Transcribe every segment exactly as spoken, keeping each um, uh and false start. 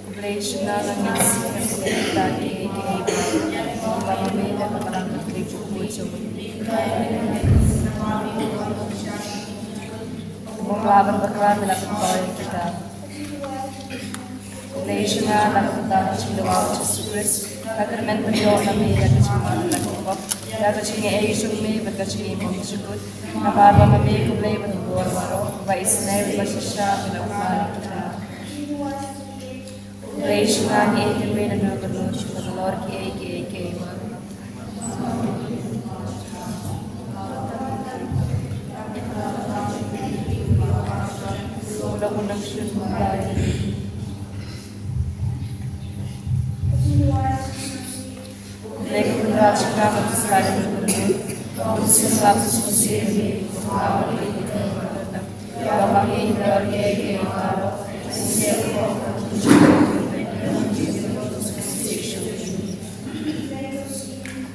Khublei shynna na ngi sngewthuh ïa kiei kiei baroh, ba ma me da ka balang ka khlei jong u jong u. Mo ba la ban bakla me la pynpaw ïa kita. Khublei shynna na ka bynta ka jingdawa u Jisu Khrist. Ka kyrmen ban ïoh na me ïa ka jingmane na ka pop, ïa ka jingaiei jong me bad ka jingim jingkut. Namar ba ma me khublei bad u bor baroh, ba isynei bad ba shisha me la pynpaw ïa kita. Khublei shynna ngi ïeit ïa me naduh ka dur, bad halor kiei kiei kiei baroh.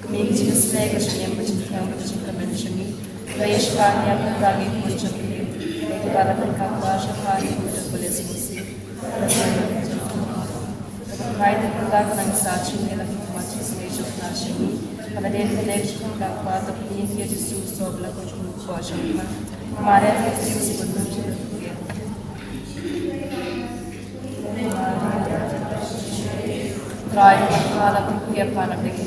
Kmie ka jingïasyllok, ka jingim, ka jingkyrmen, ka jingkmen jong ngi. Khublei shibun ïa ka jingim jong ngi. Ïa kaba la pynkham ba sha pha ïa u Trai Blessed Mercy. Kaba khlaiñ ka pyrta ka nang sa jong ngi la ki khmat jingïasyllok jong ka jong ngi. Kaba dei ka leh jong ka pyrta ka pyrta ïa Jisu sop la ko jong ko jong ma. Maria ka Jisu sop la ko jong ko. Trai, ka la pynkuia pha na bneng,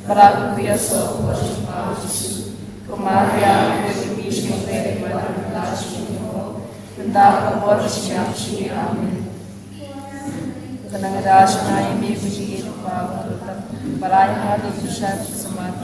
ka la pynkuia sha u Jisu. Ko Maria, ko i mei jong u Blei, mano lada ngi, nda ka bor ka shñiang jong ngi. Amen. Ka nang da shna ïa me ka jingïeit ba ka la pynkuia pha na bneng, ka la pynkuia sha u Jisu. Amen.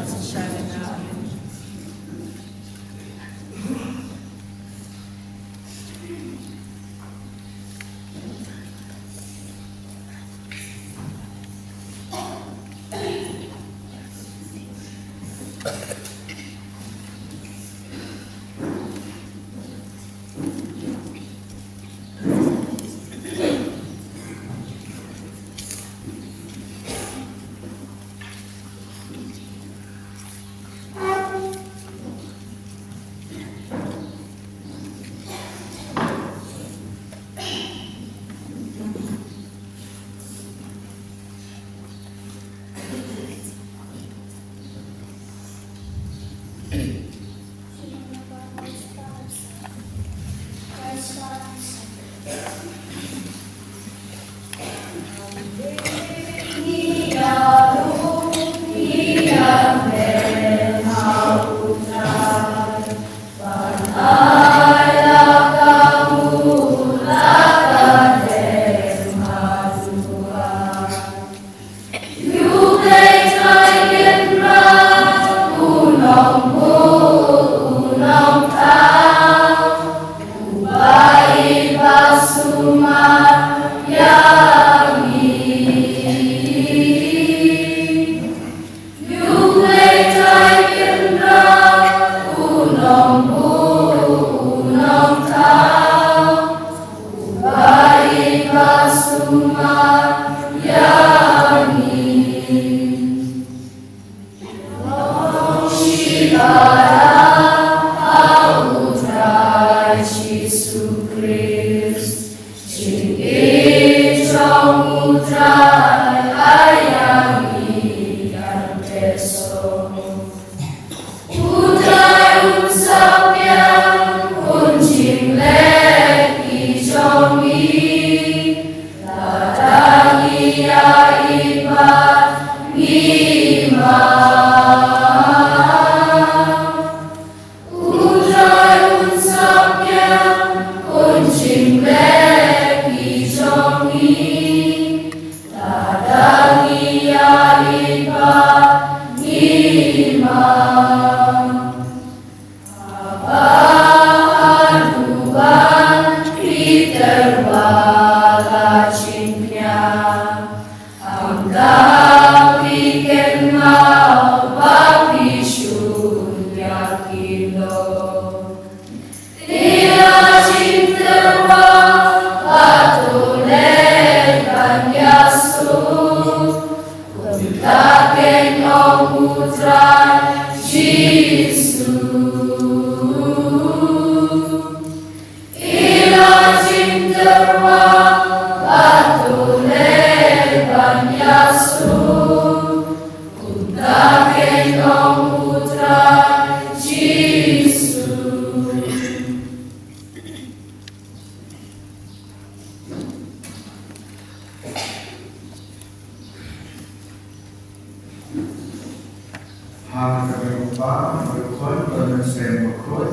Ha ka kyrteng u Kpa, bad u Khun, bad u Mynsiem Bakhuid.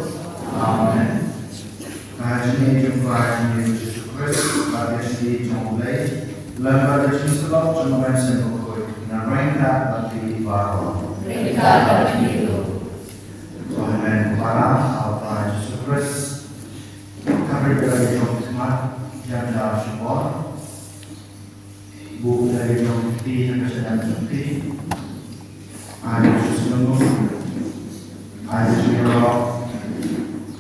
Amen. Ka jingïeit jong u Trai jong ngi u Jisu Khrist, bad ka jingïeit jong u Blei, lem bad ka jingsyllok jong u Mynsiem Bakhuid, ki la ryngkat bad phi baroh. Ryngkat bad phi ruh. To hynmen u para ha u Trai Jisu Khrist. Kham rit ïa la ki jong ki khmat, ïa ki la shibor. Buh ïa la ki jong ki kti ha ka shadem jong ki. Ai ka jingsngewnguh, ai ka jingïaroh.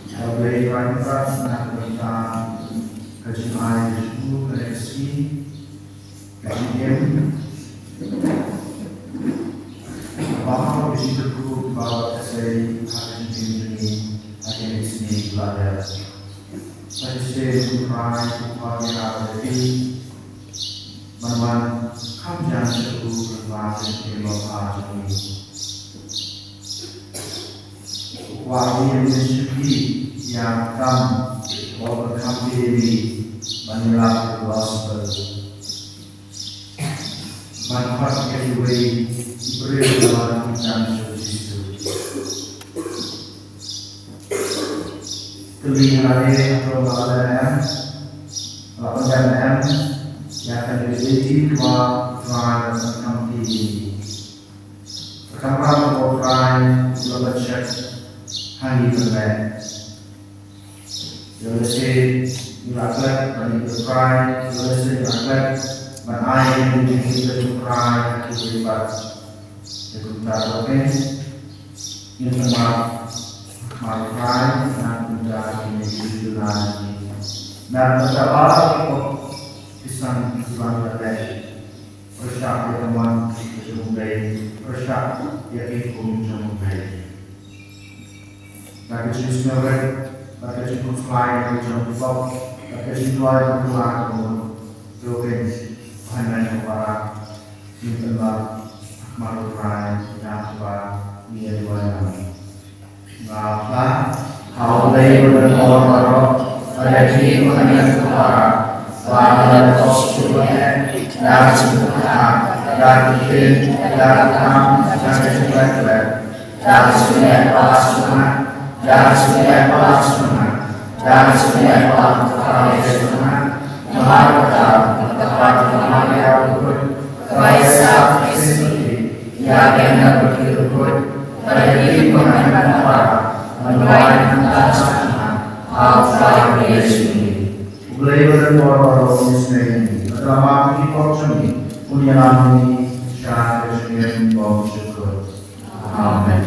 Ïa U Blei Trai Kynrad na ka bynta ka jingai ka jong u, ka lehse ka jingim. Kaba ka jingkyrkhu kaba ka sei ha ka jingim jong ngi ha kine ki sngi kiba la dep. Sa shisien U Trai u khot ïa nga bad ïa phi ban wan kham jan sha u lyngba ka jingim longkmie jong ngi. U kwah ïa ngi ban shakri ïa ka kam kaba u pynkham ïa ngi ban ïalap ïa ka gospel. Ban khot ïa kiwei ki briew ba wan pynjah sha U Jisu. Kylli ha lade, hato la leh em, la pynjah em ïa kane ka lynti kaba U Trai u la pynkham ïa ngi. Ka kamram kaba U Trai u la pynshep ha ngi ban leh. Ïoh lehse ngi la klet ban ïeit ïa U Trai, ïoh lehse ngi la klet ban ai ïa ka jingïeit ïa U Trai ha kiwei pat. Te kumta to pyn, Ngi sngewbha, sngewbha rai na ka bynta kine ki jingïalang. Na ka bynta baroh ki pop ki san ki slan ka leh. Pyrshah ïa ka mon ka jong U Blei, pyrshah ïa ki hukum jong U Blei. Na ka jingsngewrit, na ka jingkhuslai, na ka jingpop, na ka jingduwai, na ka jingduwai, to kin, Bahan na ka para, Ngi pynlong, ha khmat U Trai, ïa kaba ngi ïa duwai lang. Nga phla ha U Blei uba don bor baroh, ba la khih u khynnah u para, ba la pop shuh eh da ka jingpyrkhat, da ka ktien, da ka kam, da ka jingklet klet, da ka jingïaid palat sngewbha, da ka jingïaid palat sngewbha, da ka jingïaid palat sngewbha. Namar kata, namar kata, namar ïa u kut, kaba ïasah Khrist, ïa kane ka kut, kaba ïa kut, kaba ïa kut, kaba ïa kut, kaba ïa kut, kaba ïa kut. U Blei uba don bor baroh un ïasnei ïa ngi. Lada ma ki pop jong ngi, un ïalam ïa ngi sha ka jingim ba um shukor. Amen.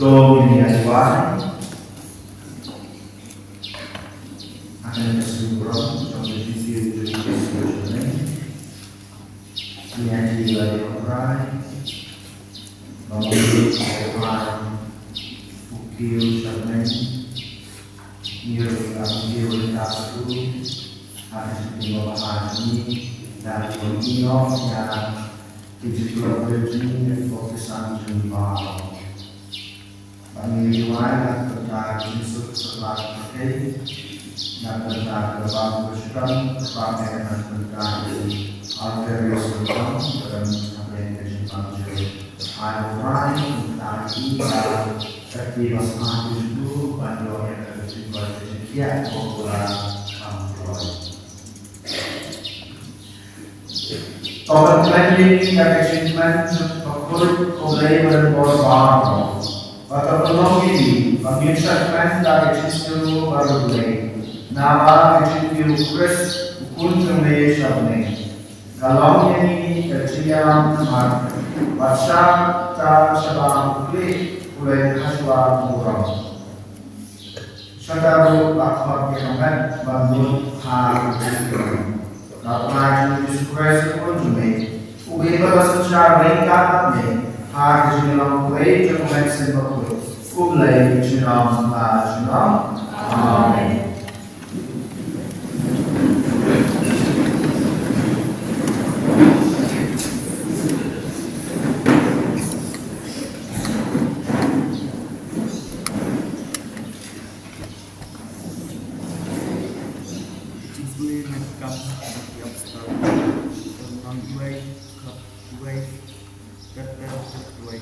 To ngin ïa duwai. Ha kane ka sngi burom jong ka jingsiew jong u Jisu jong ngi, ngi ïa duwai ïa U Trai. Ba ma ngi ïa duwai u kiew sha ngi. Ngi ïa duwai u kiew sha ngi. Hynrei ki ba bha jong ngi, da ki wan ïoh ïa ki jingïoh briew jong ngi, ïa ki baptisma jong ngi baroh. Ba ngi duwai na ka bynta ki jingsuk saklak pyrthei, na ka bynta ka bam ka shitom, ka bam eh na ka bynta ki Alterius Syndrome, ka bam ka bam ka jingbam jong ngi. Ai U Trai un kyrkhu ïa ki ba sma ki jong u ban ïoh ïa ka jingkoit ka jingkhiah kaba pura kam kloi. To ban kren ïa ngi da ka jingkmen bakhuid, ko Blei ba don bor baroh. Ba to pynlong ïa ngi ba ngin shah kmen da ka jingsngew baroh Blei. Naba ka jingkiew U Khrist U Khun jong U Blei sha bneng. Ka long ïa ngi ka jingïalam namar ba sha ta sha ba U Blei U Blei ha shuwa u burom. Shata ruh la khot ïa ka met ban lut ha ka jingïalam. Ka Trai jong ngi Jisu Khrist U Khun jong me, u ba la synshar ryngkat bad me ha ka jingïalam U Blei jong U Mynsiem Bakhuid, U Blei junom la junom. Amen. Jingkhuslai na ka kam jong ki apostol. Ka lynnong uwei, dkhot uwei, dkhot uwei.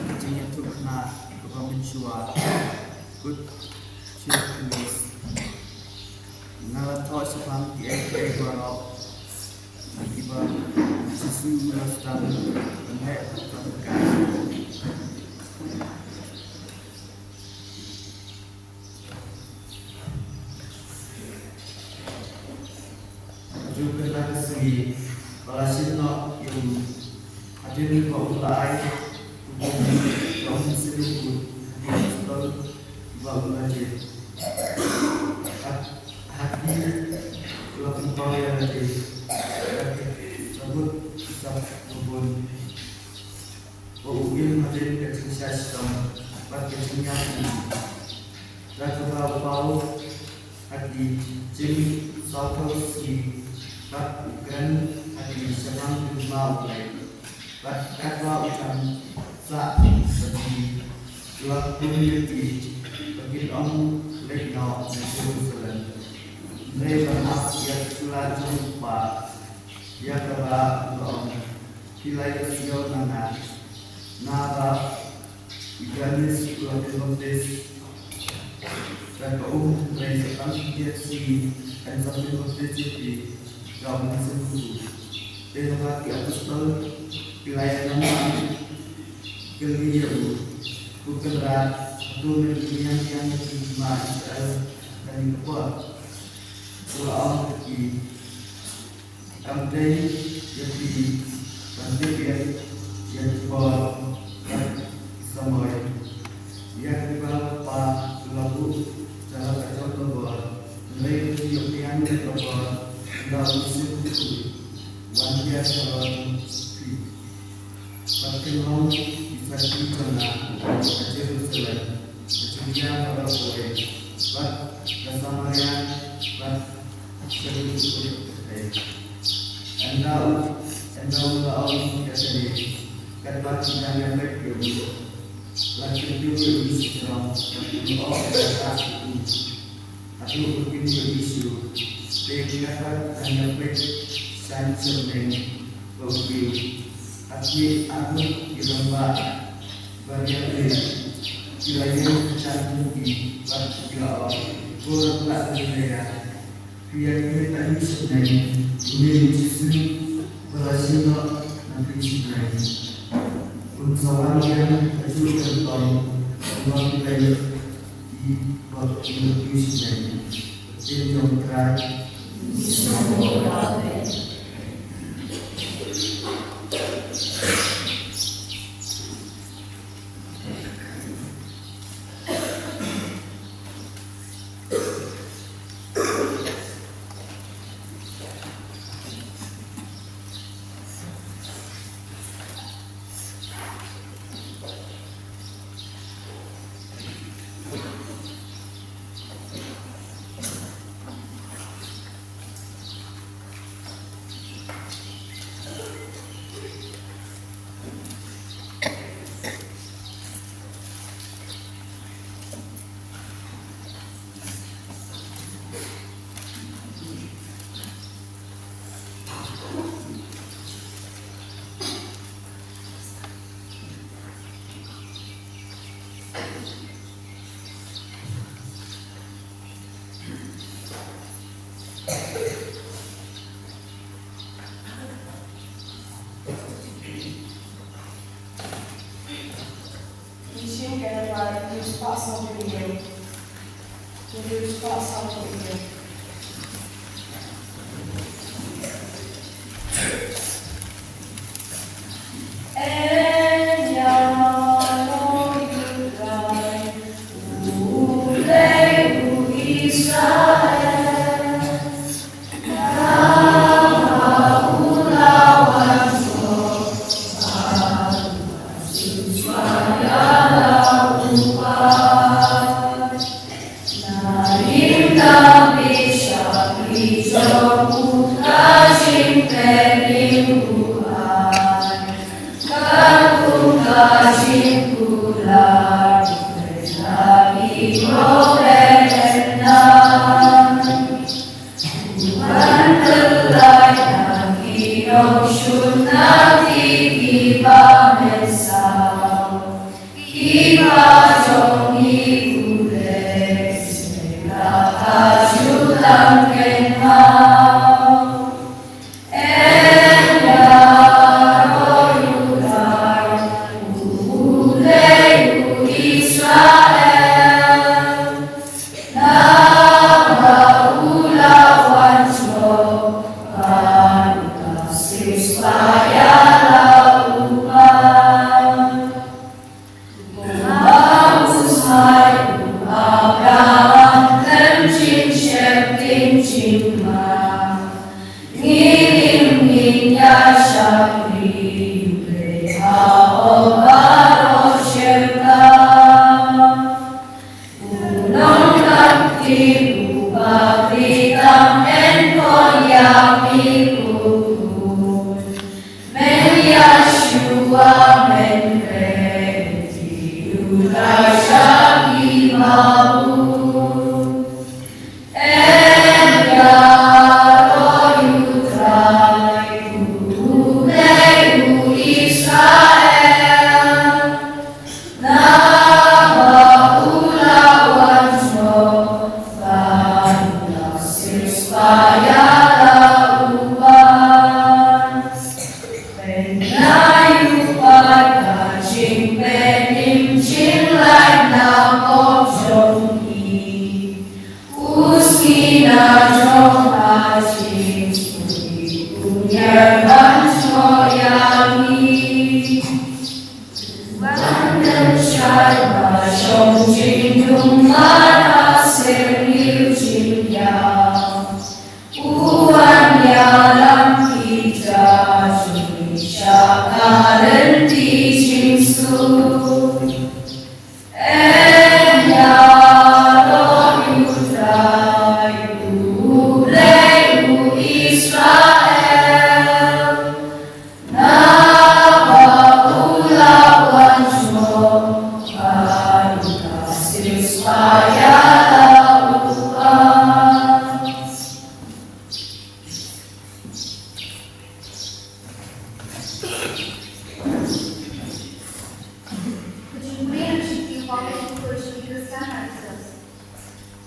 Ka jingïathuhkhana kaba mynshuwa. Good Shepherd News. Nga la thoh shaphang kiei kiei baroh kiba U Jisu u la sdang ban leh ha kata ka. Haduh kata ka sngi ba la shim noh ïa u, hadien ba u la ai u bym, ba u bym sngewthuh ïa ki apostol ba u la jied. Ha, ha ki u la pynpaw ïa lade da ka sabut ki sap ba bun. Ba u im hadien ka jingshah shitom bad ka jingïap. Da kaba u paw ha ki jingsngewthuh sngi bad u kren ha ki shaphang jingma U Blei. Bad katba u jan sah bad ki, u la khun ïa ki ba kin ym leit noh na Jerusalem. Hynrei ban ap ïa ka jingïaid jong U Kpa, ïa kaba u la ong. Phi la ïohsngew na nga, naba u Ïoannis u la pynbaptis da ka um, hynrei sa tang khyndiat sngi yn sa pynbaptis ïa phi da u Mynsiem Bakhuid. Te haba ki apostol ki la ïalam bad kylli ïa u, ko Kynrad, hato men pynïeng biang ïa ki hima Israel ha kane ka por? U la ong ha ki, Kam dei ïa phi ban tip ïa ki por bad ki samoi ïa kiba u Kpa u la buh da la ka jong ka bor. Hynrei phi ïoh biang ïa ka bor ynda u Mynsiem Bakhuid u wan biang halor phi. Bad kin long ki sakhi jong nga ha Jerusalem, ha Judia baroh kawei, bad ha Samaria, bad shaduh shaduh pyrthei. Ynda u, ynda u la ong ïa kane, katba ki dang ïa peit ïa u, la kyrpad ïa u sha jrong, bad ki ong ïa u. Haduh ba kin ïohi shuh, te katba ki dang ïa peit sha bneng ba u kiew, ha khmih arngut ki rangbah bariat rit ki la ïeng ha jan jong ki bad ki la ong, Ko rangbah Galilea, phi ïa khmih aïu sha bneng? Une u Jisu ba la shim noh na phi sha bneng, un sa wan biang ha juh ka ryngkong kumba phi la ïohi. Ngi shim kane ka use part song video. Use part song video. Ka jingkren ka jingkyrpad ka jingkyrpad ka jingkyrpad.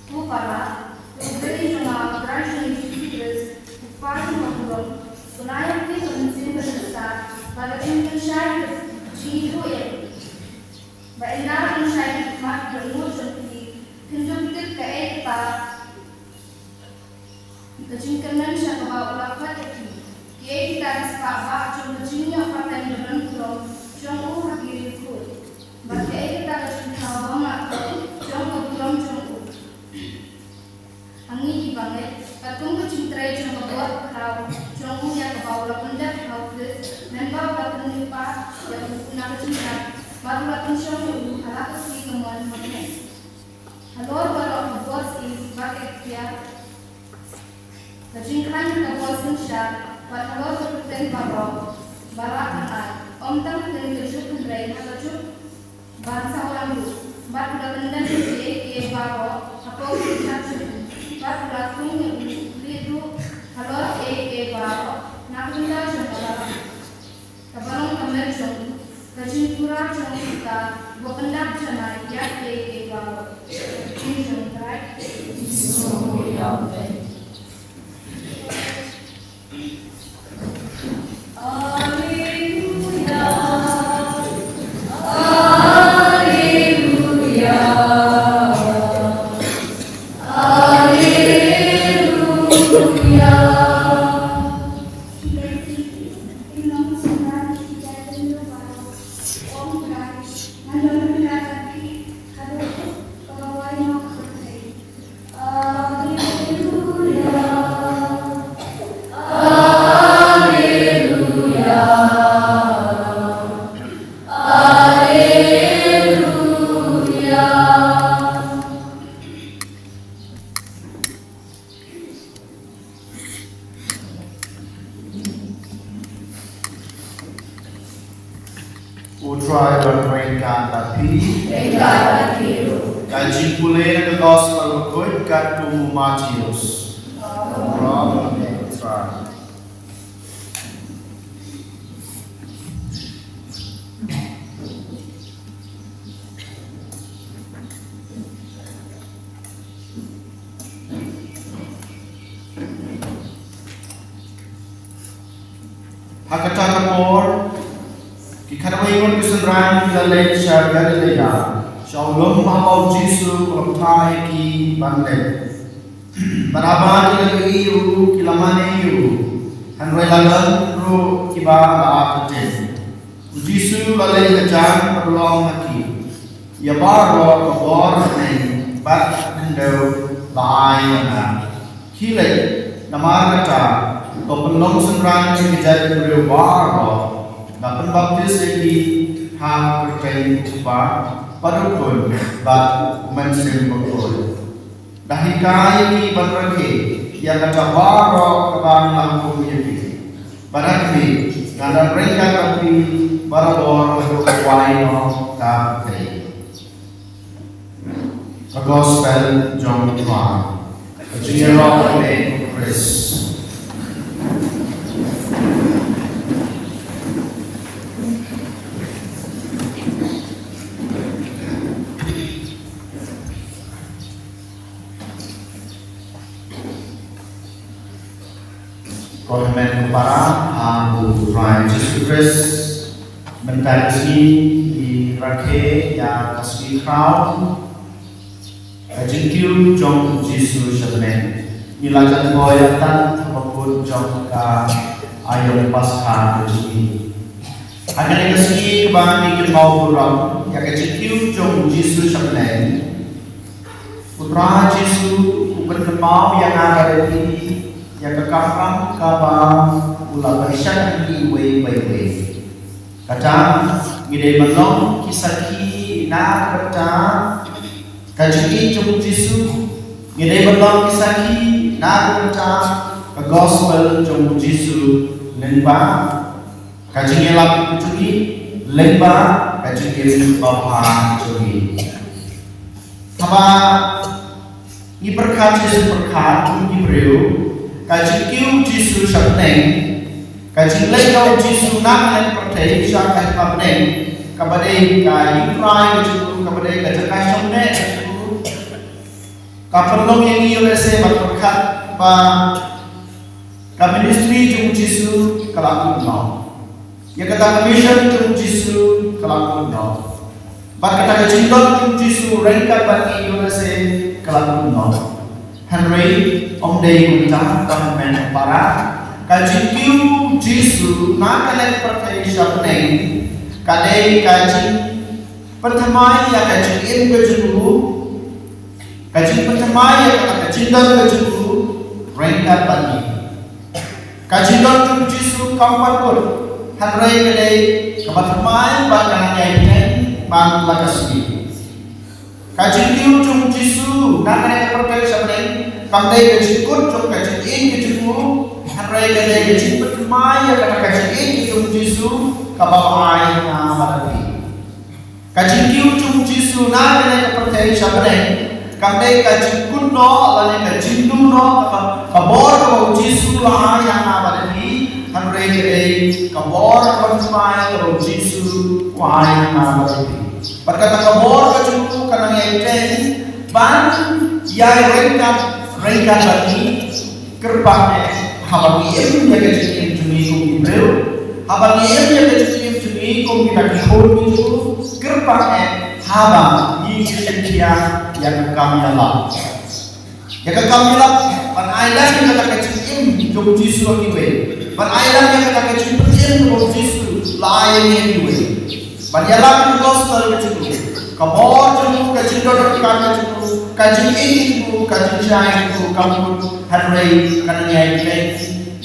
Ko para, ko Trai jong nga, ko Trai jong ngi Jisu Khrist, ko Kpa jong ka burom, ko la ïa plie ka mynsiem ka jingstad, bad ka jingpynshai ka jingïathuh ïa ngi. Ba ynda ka jingshai ka jingmut jong phi, phin dup tip kaei kata ka jingkyrmen sha kaba u la khot ïa phi. Kiei kita ki spah bah jong ka jingïoh pateng ba don burom jong u ha ki riewkhuid. Bad kaei kata ka jingthaw ba mah jong ka burom jong u. Ha ngi kiba ngeit, katkum ka jingtrei jong ka bor khraw jong u ïa kaba u la pyndep ha u Khrist, mynba u la pynmih pat ïa u na ka jingïap, bad u la pynshong ïa u ha la ka sngi kamon ha bneng. Halor baroh ka bor sien bad ka ïa ka jingkhlaiñ ka bor synshar, bad halor ka kyrteng baroh ba la pynai, ym tang ktien ka juk hynrei ha ka juk ban sawlang ruh, bad u la pyndem ïa kiei kiei baroh hapoh ka jingïap jong u, bad u la tung ïa u khlieh ruh halor kiei kiei baroh na ka bynta jong ka balang. Kaba long ka met jong u, ka jingpura jong u kata, uba pyndap janai ïa ki Ka jingpule na ka Gospel bakhuid katkum u Mathaios. Ha kata ka por, ki khatwei ngut ki synran ki la leit sha Galilea, sha u lum haba u Jisu u la phah ïa ki ban leit. Bad haba ki la ïohi ïa u, ki la mane ïa u. Hynrei la don ruh kiba la ap ïa u. U Jisu u la leit hajan bad u la ong ha ki, ïa baroh ka bor haneng bad khyndew la ai ïa nga. Khie leit, namar kata, to pynlong synran ïa ki jait briew baroh, da pynbaptis ïa ki ha ka kyrteng u Kpa bad u Khun bad u Mynsiem Bakhuid. Da hikai ïa ki ban rakhe ïa kata baroh kaba nga la hukum ïa phi. Bad ha khmih, ngan don ryngkat bad phi barabor haduh ba wan noh ka pyrthei. Ka Gospel jong u Trai. Ka jingïaroh ïa u Khrist. Ko hynmen ko para ha u Trai Jisu Khrist, mynta ka sngi ngi rakhe ïa ka sngi khraw ka jingkiew jong u Jisu sha bneng. Ngi la jan poi ïa ka tan ha ka pud jong ka aïom Paskha ka jong ngi. Ha kane ka sngi kaba ngi kynmaw burom ïa ka jingkiew jong u Jisu sha bneng, u Trai Jisu u pynkynmaw ïa nga bad ïa phi ïa ka kamram kaba u la pynshai ha ngi iwei pa iwei. Kata, ngi dei ban long ki sakhi na ka bynta ka jingïeit jong u Jisu. Ngi dei ban long ki sakhi na ka bynta ka Gospel jong u Jisu, lyngba ka jingïalap jong ngi, lyngba ka jingim babha jong ngi. Haba ngi pyrkhat sha jingpyrkhat kum ki briew, ka jingkiew u Jisu sha bneng, ka jingleit jong u Jisu na kane ka pyrthei sha ka hima bneng, kaba dei ka U Trai ka jong u, kaba dei ka jaka shong neh ka jong u, ka pynlong ïa ngi ïoh lehse ban pyrkhat ba ka ministry jong u Jisu ka la kut noh. Ïa kata ka mission jong u Jisu ka la kut noh. Bad kata ka jingdon jong u Jisu ryngkat bad ngi ïoh lehse ka la kut noh. Hynrei ym dei kumta, ko hynmen ko para. Ka jingkiew u Jisu na kane ka pyrthei sha bneng ka dei ka jingpynthymmai ïa ka jingim ka jong u. Ka jingpynthymmai ïa kata ka jingdon ka jong u ryngkat bad ngi. Ka jingdon jong u Jisu kam pat kut, hynrei ka dei kaba thymmai bad ka nang ïai bteng man la ka sngi. Ka jingkiew jong u Jisu na kane ka pyrthei sha bneng kam dei ka jingkut jong ka jingïeit ka jong u, hynrei ka dei ka jingpynthymmai ïa kata ka jingïeit ka jong u Jisu kaba u ai ha nga bad ha phi. Ka jingkiew jong u Jisu na kane ka pyrthei sha bneng kam dei ka jingkut noh lane ka jingduh noh kaba, ka bor kaba u Jisu u la ai ha nga bad ha phi, hynrei ka dei ka bor kaba thymmai kaba u Jisu u ai ha nga bad ha phi. Bad kata ka bor ka jong u ka nang ïai bteng ban ïai ryngkat, ryngkat bad ngi. Kyrpad eh, haba ngi im ïa ka jingim jong ngi kum ki briew, haba ngi im ïa ka jingim jong ngi kum kita ki khun ki jong u, kyrpad eh, haba ngi shim khia ïa ka kam ïalap. Ïa ka kam ïalap ban ai lang ïa kata ka jingim jong u Jisu ha kiwei. Ban ai lang ïa kata ka jingpynim jong u Jisu la ai ïa ngi ha kiwei. Ban ïalap ïa ka gospel ka jong u, ka bor jong u, ka jingdon ryngkat ka jong u, ka jingïeit ka jong u, ka jingshai ka jong u, kam kut, hynrei ka nang ïai bteng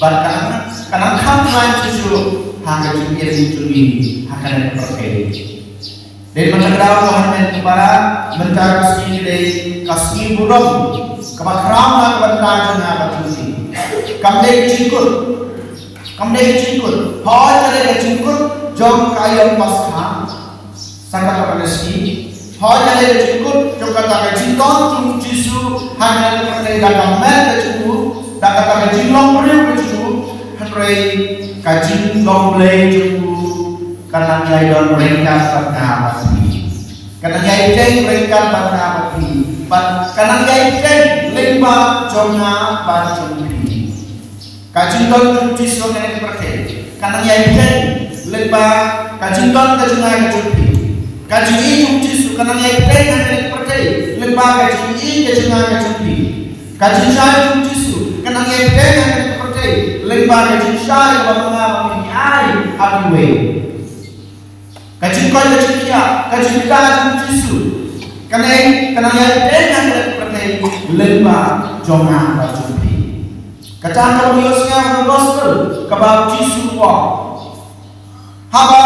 bad ka nang, ka nang kham khlaiñ shuh shuh ha ka jingim jong ngi ha kane ka pyrthei. Dei na kata ka daw, ko hynmen ko para, mynta ka sngi ka dei ka sngi burom kaba khraw na ka bynta jong nga bad jong phi. Kam dei ka jingkut, kam dei ka jingkut. Hooid, ka dei ka jingkut jong ka aïom Paskha. Sa kata ka sngi, Hooid, ka dei ka jingkut jong kata ka jingdon jong u Jisu ha kane ka pyrthei da ka met ka jong u, da kata ka jinglong briew ka jong u, hynrei ka jinglong Blei jong u ka nang ïai don ryngkat bad nga bad phi. Ka nang ïai bteng ryngkat bad nga bad phi. Bad ka nang ïai bteng lyngba jong nga bad jong phi. Ka jingdon jong u Jisu ha kane ka pyrthei ka nang ïai bteng lyngba ka jingdon ka jong nga ka jong phi. Ka jingïohi jong u Jisu ka nang ïai bteng ha kane ka pyrthei lyngba ka jingïohi ka jong nga ka jong phi. Ka jingshai jong u Jisu ka nang ïai bteng ha kane ka pyrthei lyngba ka jingshai kaba nga bad phi ngi ai ha kiwei. Ka jingkoit ka jingkhiah, ka jingkta jong u Jisu ka nang, ka nang ïai bteng ha kane ka pyrthei lyngba jong nga bad jong phi. Kata kaba ngi ïohsngew ha ka gospel kaba u Jisu u ong, haba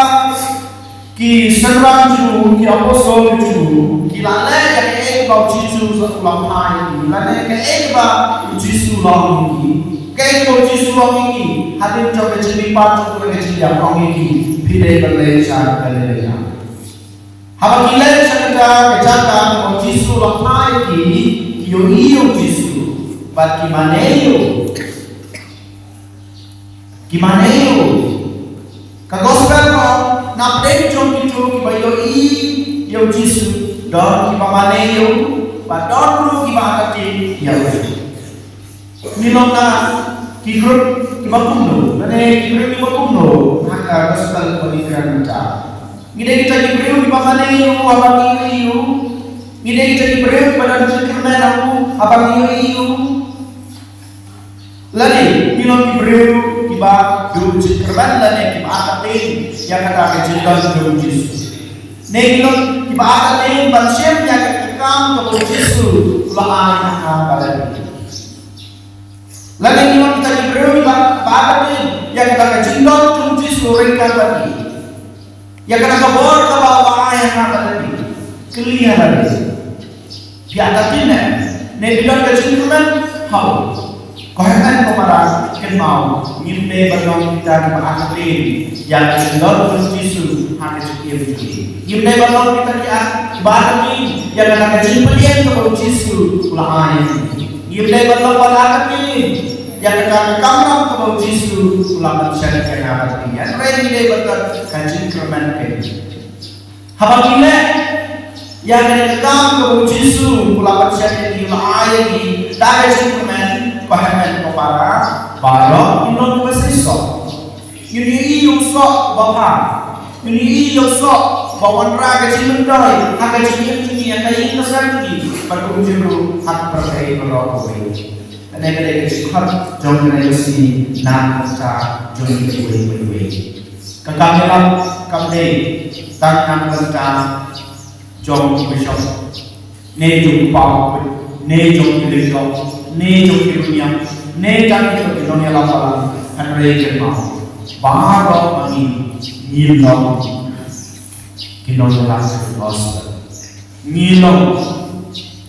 ki synran jong u, ki apostol jong u ki la leh ïa kaei kaba u Jisu u la phah ïa ki, lane kaei kaba u Jisu u la ong ïa ki. Kaei kaba u Jisu u ong ïa ki hadien jong ka jingmihpat jong u, ka jingïakhun ïa ki, phi dei ban leit sha Galilea. Haba ki leit sha kata ka jaka kaba u Jisu u la phah ïa ki, ki ïohi ïa u Jisu bad ki mane ïa u. Ki mane ïa u. Ka gospel ka ong, na pdeng jong kito kiba ïohi ïa u Jisu don kiba mane ïa u, bad don ruh kiba artatien ïa u. Ngi long na ki group kiba kumno, lane ki briew kiba kumno ha ka gospel ba ngi kren mynta? Ngi dei kita ki briew kiba mane ïa u haba ngi ïohi ïa u? Ngi dei kita ki briew kiba don jingkyrmen ha u haba ngi ïohi ïa u? Lane ngi long ki briew kiba duh jingkyrmen lane kiba artatien ïa kata ka jingdon jong u Jisu? Ne ngi long kiba artatien ban shim ïa kata ka kam kaba u Jisu u la ai ha nga bad ha phi? Lane ngi long kita ki briew kiba, kiba artatien ïa kata ka jingdon jong u Jisu ryngkat bad ngi, ïa kata ka bor kaba u la ai ha nga bad ha phi? Kylli ïa lade. Phi artatien ne, ne phi don ka jingkyrmen? Haoid. Ko hynmen ko para, kynmaw, ngim dei ban long kita kiba artatien ïa ka jingdon jong u Jisu ha ka jingim jong ngi. Ngim dei ban long kita ki ar, kiba artatien ïa kata ka jingpyllait kaba u Jisu u la ai. Ngim dei ban long kiba artatien ïa kata ka kamram kaba u Jisu u la pynshet ïa nga bad phi. Hynrei ngi dei ban don ka jingkyrmen kein. Haba ngi leh ïa kane ka kam kaba u Jisu u la pynshet ïa ngi, u la ai ïa ngi da ka jingkyrmen, ko hynmen ko para, baroh ngin long kiba seisoh. Ngin ïohi ïa u soh uba bha. Ngin ïohi ïa u soh uba wanrah ka jingmyntoi ha ka jingim jong ngi, ha ka ïing ka sem jong ngi, bad kumjuh ruh ha ka pyrthei baroh kawei. Kane ka dei ka jingkhot jong kane ka sngi na ka bynta jong ngi kiwei kiwei. Ka kam ïalap kam dei tang na ka bynta jong ki bishop, ne jong u paw, ne jong ki lyngdoh, ne jong ki rynïeng, ne tang ki nongïalam balang, hynrei kynmaw, baroh ma ngi ngi long ki nongïalam jong ka gospel. Ngi long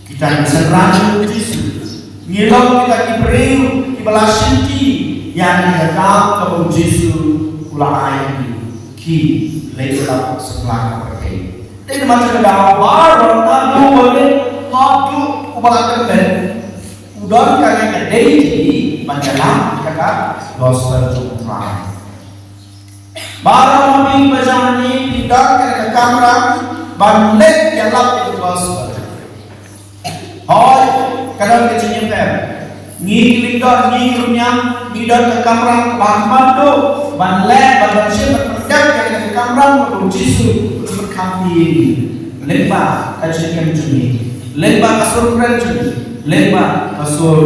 kita ki synran jong u Jisu. Ngi long kita ki briew kiba la shimti ïa kane ka kam kaba u Jisu u la ai ïa ngi, ki leit ïalap saphla ka pyrthei. Te namar kata ka daw baroh, naduh uba rit haduh uba la kyntait, u don kane ka duty ban ïalap ïa ka gospel jong u Trai. Baroh ma phi ba shong hangne, phi don kane ka kamram ban leit ïalap ïa ka gospel. Hooid, ka don ka jingïapher. Ngi ki lyngdoh, ngi ki rynïeng, ngi don ka kamram kaba ha khmat duh ban leh, ban, ban shim, ban pyndep ïa kane ka kamram kaba u Jisu u la pynkham ïa ngi lyngba ka jingim jong ngi, lyngba ka sur kren jong ngi, lyngba ka sur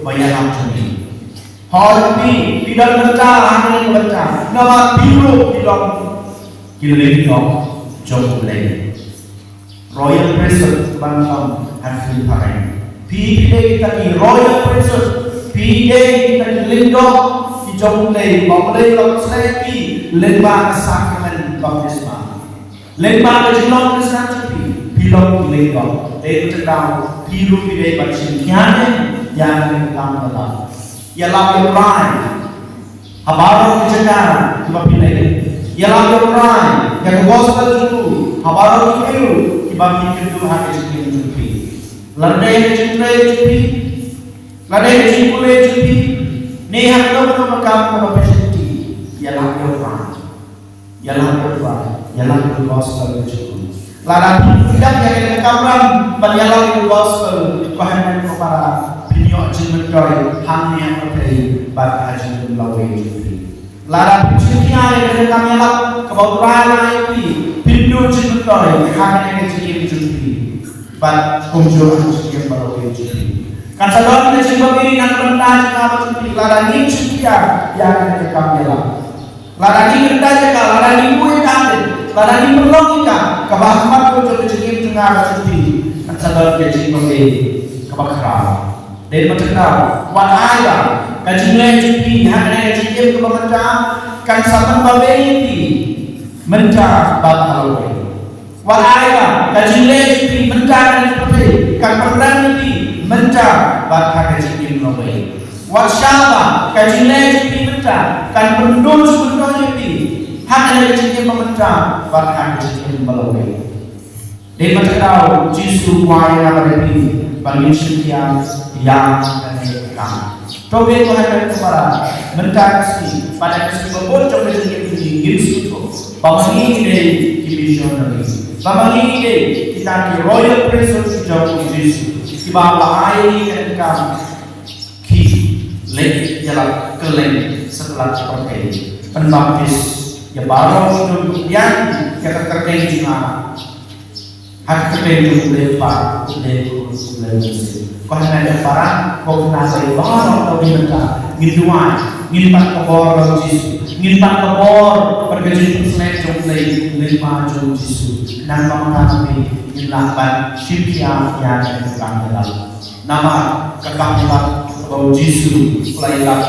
ba ïalap jong ngi. Hooid, phi, phi don bynta ha kane ka bynta namar phi ruh phi long ki lyngdoh jong U Blei. Royal Priesthood, ban ong ha ka ktien phareng. Phi, phi dei kita ki Royal Priesthood. Phi dei kita ki lyngdoh ki jong U Blei, ba U Blei u la pynshlur ïa phi lyngba ka sakramen baptisma. Lyngba ka jinglong Khristan jong phi, phi long ki lyngdoh. Te kata ka daw phi ruh phi dei ban shim khia ïa kane ka kam ka daw. Ïalap ïa U Trai ha baroh ki jaka kiba phi leit. Ïalap ïa U Trai ïa ka gospel jong u ha baroh ki briew ba phi kynduh ha ka jingim jong phi. Lada dei ka jingtrei jong phi, lada dei ka jingpule jong phi, ne ha kano kano ka kam kaba phi shakti, ïalam ïa U Trai. Ïalam ïa U Trai, ïalam ïa ka gospel ka jong U. Lada phi dap ïa ka kamram ban ïalam ïa ka gospel, ko hynmen ko para, phin ïoh jingmyntoi hangne ha pyrthei bad ha jingim lawei jong phi. Lada phi shim ïa ka kam ïalap kaba U Trai la ai ïa phi, phin ïoh jingmyntoi ha kane ka jingim jong phi bad kumjuh ha ka jingim ba lawei jong phi. Kan sa don ka jingbabe na ka bynta jong nga bad jong phi lada ngim shim ïa kane ka kam ïalap. Lada ngi kyntait ïa ka, lada ngi buh ïa ka hadien, lada ngi pynlong ïa ka, kaba ha khmat jong ka jingim jong nga bad jong phi, kan sa don ka jingbabe kaba khraw. Dei ban kynmaw, wat ai ba ka jingleh jong phi ha kane ka jingim kaba mynta kan sa pynbabe ïa phi mynta bad ha lawei. Wat ai ba ka jingleh jong phi mynta ha kane ka pyrthei kan pynrem ïa phi mynta bad ha ka jingim lawei. Wat shah ba ka jingleh jong phi mynta kan pynduh jingmyntoi ïa phi ha kane ka jingim ba mynta bad ha ka jingim ba lawei. Dei ban kynmaw, Jisu u kwah ïa nga bad ïa phi ba ngin shim ïa kane ka kam. To, ko hynmen ko para, mynta ka sngi bad ka sngi ba bud jong ka jingim jong ngi, ngin sngewthuh ba ma ngi ngi dei ki missionary, ba ma ngi ngi dei kita ki royal priesthood jong U Jisu, kiba la ai ïa kane ka kam, ki leit ïalap kylleng satlak pyrthei, pynbaptis ïa baroh kiba ïoh ïa ka kyrteng jong nga, ha ka kyrteng jong U Blei Kpa, U Blei Khun, U Blei Mynsiem. Ko hynmen ko para, ko kynmaw, baroh kawei mynta ngin duwai, ngin pan ka bor jong U Jisu, ngin pan ka bor bad ka jingpynshlur jong U Blei, U Blei Kpa jong U Jisu. Khnang ba mynta ngin lah ban shim khia ïa kane ka kam ïalap. Namar ka kam ïalap kaba U Jisu u la ïalap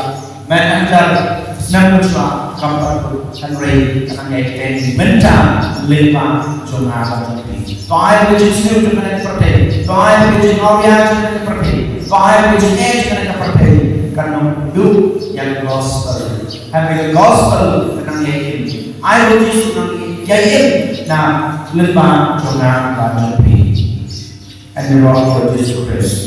met hajar snem mynshuwa kam pat lut, hynrei ka nang ïai kdew mynta lyngba jong nga bad jong phi. To ai ba ka jingsngew jong kane ka pyrthei, to ai ba ka jingawria jong kane ka pyrthei, to ai ba ka jingeh jong kane ka pyrthei kan ym duh ïa ka gospel. Hynrei ka gospel ka nang ïai im. Ai ba U Jisu u nang ïai im na lyngba jong nga bad jong phi. Ïaroh ïa U Jisu Khrist.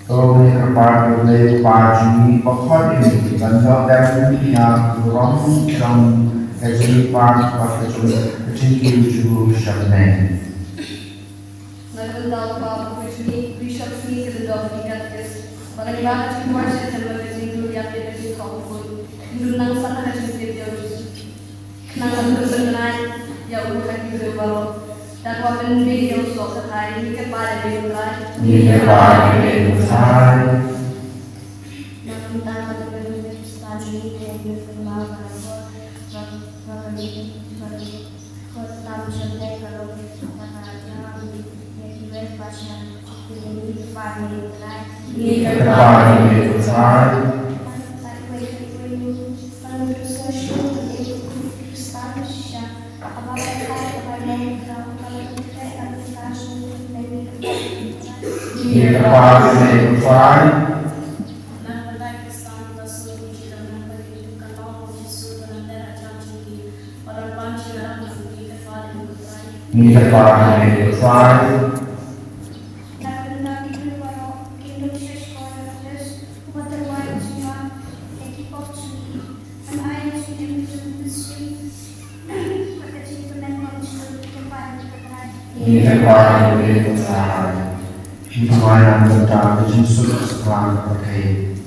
Ko Blei Kyrpad, ko Blei Kpa jong ngi, ba khot ïa ngi ban ïoh dep ïa ka burom jong ka jingpang bad ka jong ka jingkiew jong u sha bneng. Nga kyrmen ïa u Papa Bishop Smith, ka dei u Catechists, ba kan ïa ka jingpang sha ka jingkiew ïa ka jingkiew. Nang sa ka jingkiew ïa u Jisu. Nang sa ka jingkiew ïa u ha ki briew baroh. Da kaba pynmih ïa u soh ka thai, ngi kyrpad ïa me ko Trai. Ngi kyrpad ïa me ko Trai. Nang sa ka jingkiew ïa u Jisu. Ngi kyrpad ïa me ko Trai. Ngi kyrpad ïa me ko Trai. Ngi kyrpad ïa me ko Trai. Ngi kyrpad ïa me ko Trai. Ngi duwai ïa ka bynta ka jingsuk ka sakhi ka pyrthei.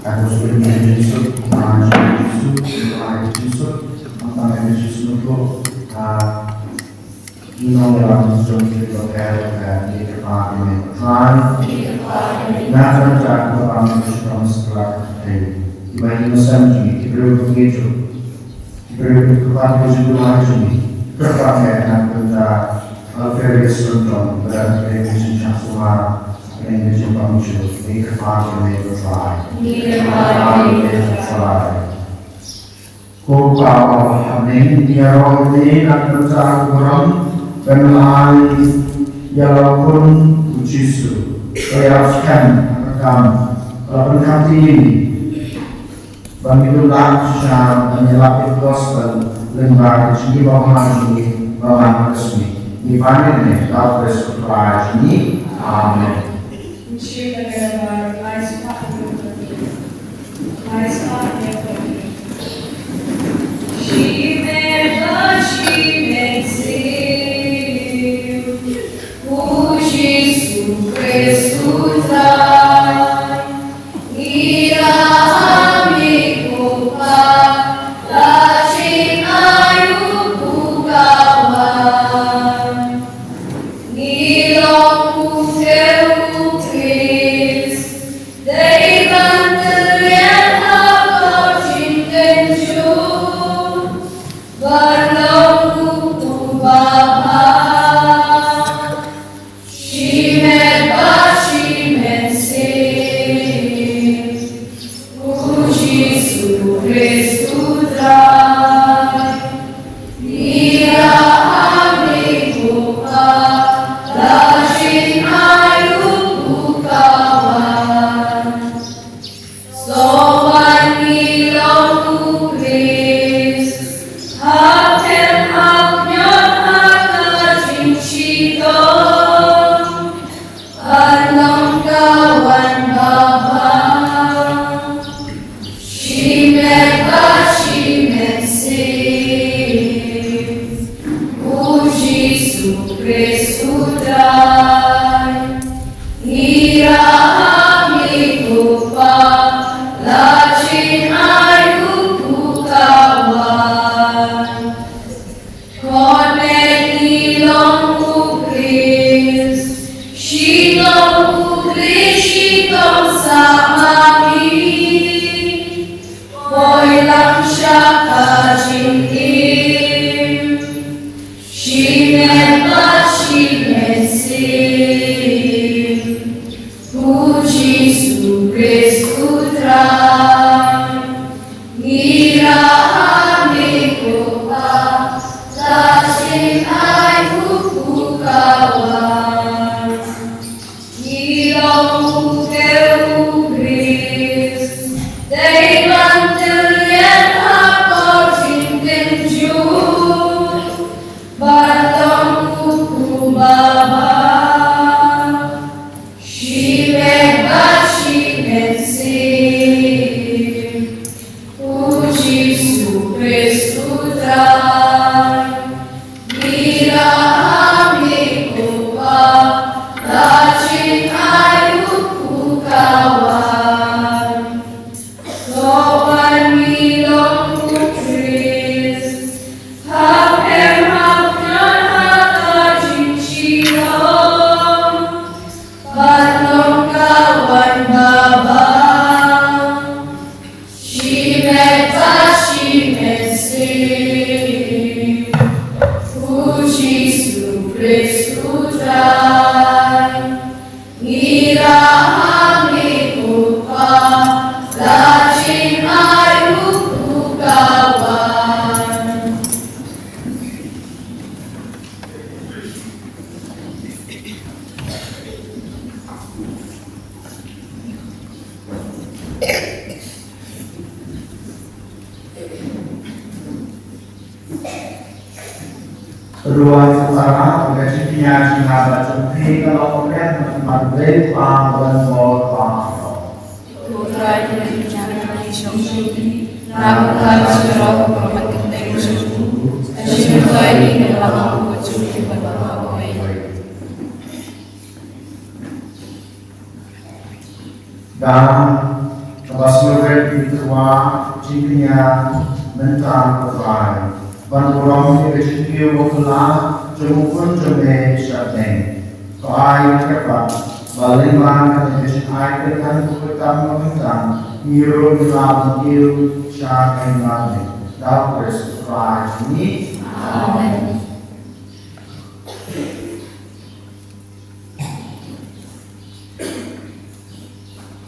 Ka jingsuk ka jingsuk ka jingsuk ka jingsuk ka jingsuk ka Ngi nong ïalam jong ki ba pher ba pher, ngi kyrpad ïa me ko Trai. Ngi kyrpad ïa me. Na ka bynta ka bam ka shu kam sakhi ka pyrthei. Kiba innocent jong ngi, ki briew ba ngi ju. Ki briew ba kyrpad ka jingduwai jong ngi. Kyrpad ïa me na ka bynta Alfred Sundrum, ba don ka jingshah sumar, ka jingpang ju. Ngi kyrpad ïa me ko Trai. Ngi kyrpad ïa me ko Trai. Ko Kpa uba ha bneng, ngi ïaroh ïa me na ka bynta ka burom ba me la ai ïa la u khun u Jisu, ba ïaroh skhem ha ka kam, ba la pynkham ïa ngi, ba ngi don lang shisha ban ïalap ïa ka gospel lyngba ka jingim babha jong ngi ba man ka sngi. Ngi pan ïa me da u Khrist u Trai jong ngi. Amen. Ngi long u Khrist, dei ban kyrhiang ha ka jingkynjur, ban long u babha, shimet bad shimet sien. U Jisu Khrist u Trai. Ngi ïa ha me ko Kpa, la jin ai u Kpa wan. Sngewbha ngi long u Khrist, hap khem hap ñiot ha ka jingshitom. Ban long ka wan babha, shimet bad shimet sien. U Jisu Khrist u Trai. Ngi ïa ha me ko Kpa, la jin ai u Kpa wan. Khot me i long u Khrist, shi long u Khrist, shi tong sa ma i. Poi lang sha ka jingim, shi met bad shi met sing. U Jisu Khrist u Trai, ngi la ha me ko Pa, la jin ai u pukawar. Ngi long u ke u Khrist, dei ban tyrliang ha ka jingtynjuh, ban long u pukawar. Shi met bad shi met sing. U Jisu Khrist u Trai, ngi la ha me ko Pa, la jin ai u pukawar. To wan ngi long u Khrist, hap em hap ñion ha ka jingshitom, bad long ka wan babha. Shi met bad shi met sing. U Jisu Khrist u Trai, ngi la ha me ko Pa, la jin ai u pukawar. Ruan suara, udah cipnya cina baca, hei kalau kalian tempat baik, paham dan bol, paham. U Trai, u Trai, u Trai, u Trai, na ka ka shiro ko ka mat ka teng shu. Ashi ko ai ni ka la ko chu ki ba ba ko ai. Dan ka ba sngewrit ïa u Trai, jingkñia mynta ko Trai. Ban burom ïa ka jingkiew bakla jong u khun jong me sha bneng. To ai kyrpad ba lyngba kane ka jingai kyrdan kyrdan ba mynta, ngi ruh ngi lah ban kiew sha ka hima me. Da u Khrist u Trai jong ngi. Amen.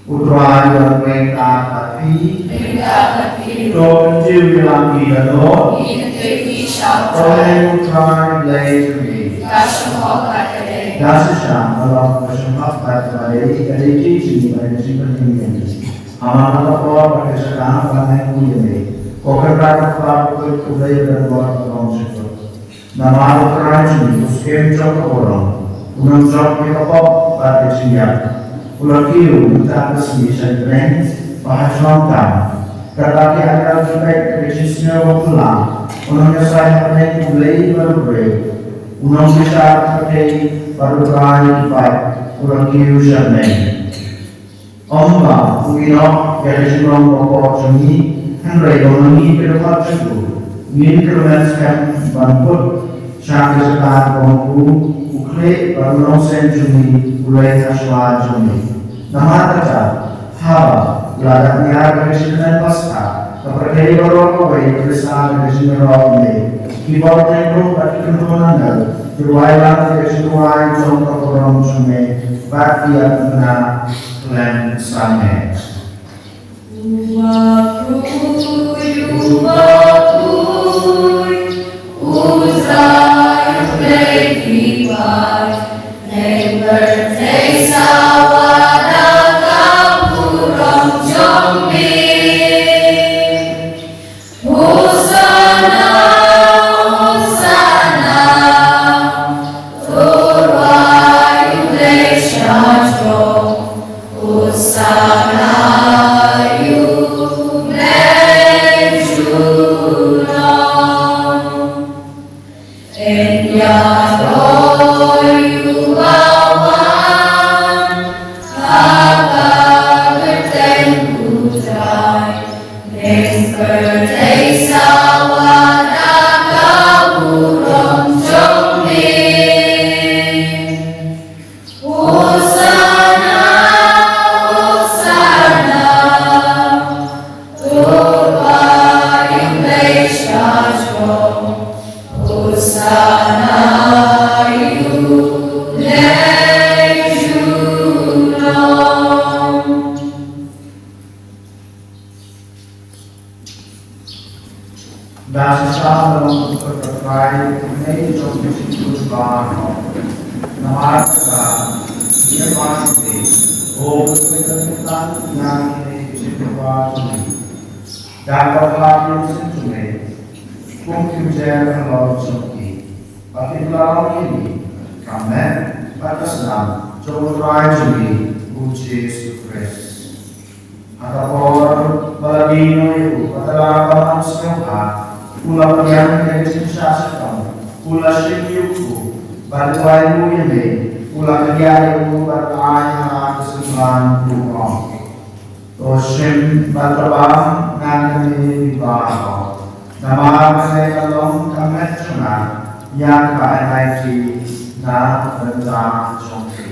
U Trai u don ryngkat bad phi. Ryngkat bad phi. To kyntiew ïa la ki da don. Ki kyntiew ïa ki sha u Trai. To ngin ïa u Trai Blei jong ngi. Ka shyllangmat ka dei. Da shisha ka long ka shyllangmat ka dei, ka dei ki jingim bad ka jingpynhiar ïa ngi. Ha man la ka por bad ka jaka ban ïaid ïa me. Ko Kynrad ko Kpa ko Khun ko Blei Blei Kynrad ko Blei. Namar u Trai jong ngi u skhem jong ka burom, un ym jop ïa ka pop bad ka jingïap. U la kiew mynta ka sngi sha bneng ba ha shnong tam. Katba ki angel ki peit ka jingsngew bakla, un ym ïohsngew ha bneng u Blei bad u briew. Un ym bishar ha ki bad u Trai ki paid, u la kiew sha bneng. Ym ba u ïehnoh ïa ka jinglong bakbor jong ngi, hynrei ba ma ngi ki dkhot jong u, ngin kyrmen skhem ban bud sha ka jaka kaba u, u khlieh bad u nongseng jong ngi u leit ha shuwa jong ngi. Namar kata, haba la dap ïar ka jingkmen Paskha, ka pyrthei baroh kawei ka pyrshang ïa ka jingïaroh ïa me. Ki bor teng ruh bad ki kynhun angel ki rwai lang ïa ka jingrwai jong ka burom jong me, bad ki ïa pynbna khlem sangeh. U bakhuid, u bakhuid, u Trai u Blei ki paid, lem pyrthei sawa da ka burom jong me. Hosanna, Hosanna, to rwai u Blei sha jrong. Hosanna ïa u Blei junom. Yn ïaroh ïa uba wan ha ka kyrteng u Trai. Lem pyrthei sawa da ka burom. Da shisha ba long u Trai, u Trai u jong ka jingim baroh. Namar kata, ïa ba te, ko Trai, ka jingim baroh. Da ka bynta jong me, kum ki bynta halor jong ki. Bad ki la ong ïa ngi, ka met bad ka snam jong u Trai jong ngi u Jisu Khrist. Ha ka por ba la die noh ïa u, bad la ban ym sngewbha, u la pdiang ïa ka jingshah shitom, u la shim ïa u, bad u ai ruh ïa me, u la kdiah ïa u, bad ai ha ka symbai u ong. To shim bad to bam na kane baroh. Namar kane ka long ka met jong nga, ïa kaba ai ïa phi na ka bynta jong phi.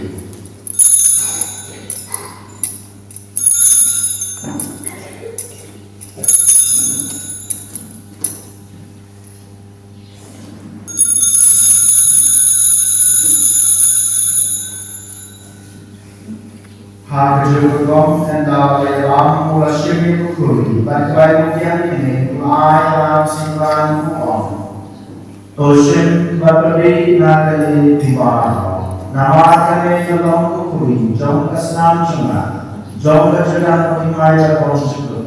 Ha kajuh ka rukom, ynda u la ïalam, u la shim ïa ka khuri, bad kaba u pdiang ïa kane, u la ai ha ka symbai u ong. To shim bad pynbiej na kane baroh. Namar kane ka long ka khuri jong ka snam jong nga, jong ka jingïalang ba pynmih ïa ka bymjukut.